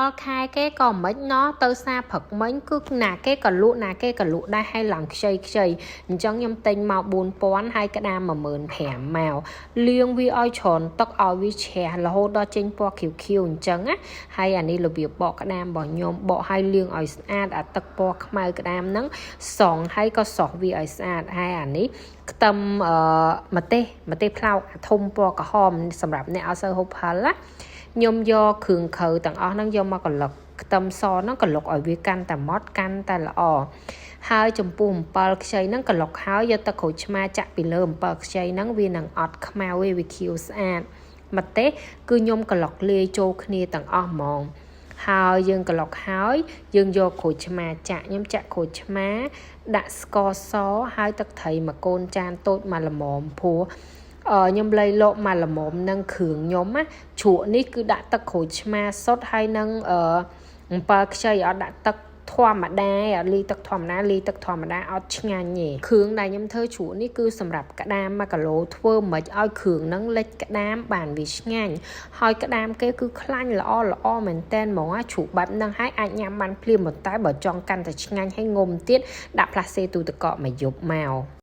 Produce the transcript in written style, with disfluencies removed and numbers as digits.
ដល់ខែគេក៏មិនណោះទៅសាព្រឹកមិញគឺណាគេក៏លក់ណាគេក៏លក់ដែរហើយឡើងខ្ចីខ្ចីអញ្ចឹងខ្ញុំទិញមក4000ហើយក្តាម15000មកលាងវាឲ្យច្រើនទឹកឲ្យវាជ្រះរហូតដល់ចេញពណ៌ខៀវខៀវអញ្ចឹងណាហើយអានេះរបៀបបកក្តាមរបស់ខ្ញុំបកឲ្យលាងឲ្យស្អាតអាទឹកពណ៌ខ្មៅក្តាមហ្នឹងសងហើយក៏សោះវាឲ្យស្អាតហើយអានេះខ្ទឹមអឺម្ទេសម្ទេសផ្លោកអាធំពណ៌ក្រហមសម្រាប់អ្នកអត់សូវហូបហឹរណាខ្ញុំយកគ្រឿងក្រៅទាំងអស់ហ្នឹងយកមកក្លុកខ្ទឹមសហ្នឹងក្លុកឲ្យវាកាន់តែម៉ត់កាន់តែល្អហើយចំពោះអំពិលខ្ចីហ្នឹងក្លុកហើយយកទឹកក្រូចឆ្មាចាក់ពីលើអំពិលខ្ចីហ្នឹងវានឹងអត់ខ្មៅទេវាខៀវស្អាតម្ទេសគឺខ្ញុំក្លុកលាយចូលគ្នាទាំងអស់ហ្មងហើយយើងក្លុកហើយយើងយកក្រូចឆ្មាចាក់ខ្ញុំចាក់ក្រូចឆ្មាដាក់ស្ករសហើយទឹកត្រីមួយកូនចានតូចមួយល្មមព្រោះអឺខ្ញុំលៃលកមកល្មមនឹងគ្រឿងខ្ញុំណាជ្រក់នេះគឺដាក់ទឹកក្រូចឆ្មាសុទ្ធហើយនឹងអឺអំពិលខ្ចីអត់ដាក់ទឹកធម្មតាអត់លីទឹកធម្មតាលីទឹកធម្មតាអត់ឆ្ងាញ់ទេគ្រឿងដែលខ្ញុំធ្វើជ្រក់នេះគឺសម្រាប់ក្តាម1គីឡូធ្វើមិនឲ្យគ្រឿងហ្នឹងលិចក្តាមបានវាឆ្ងាញ់ហើយក្តាមគេគឺខ្លាញ់ល្អល្អមែនតែនហ្មងជ្រក់បែបហ្នឹងហើយអាចញ៉ាំបានភ្លាមប៉ុន្តែបើចង់កាន់តែឆ្ងាញ់ហើយងុំទៀតដាក់ផ្លាសេទូទឹកកកមួយយប់មក។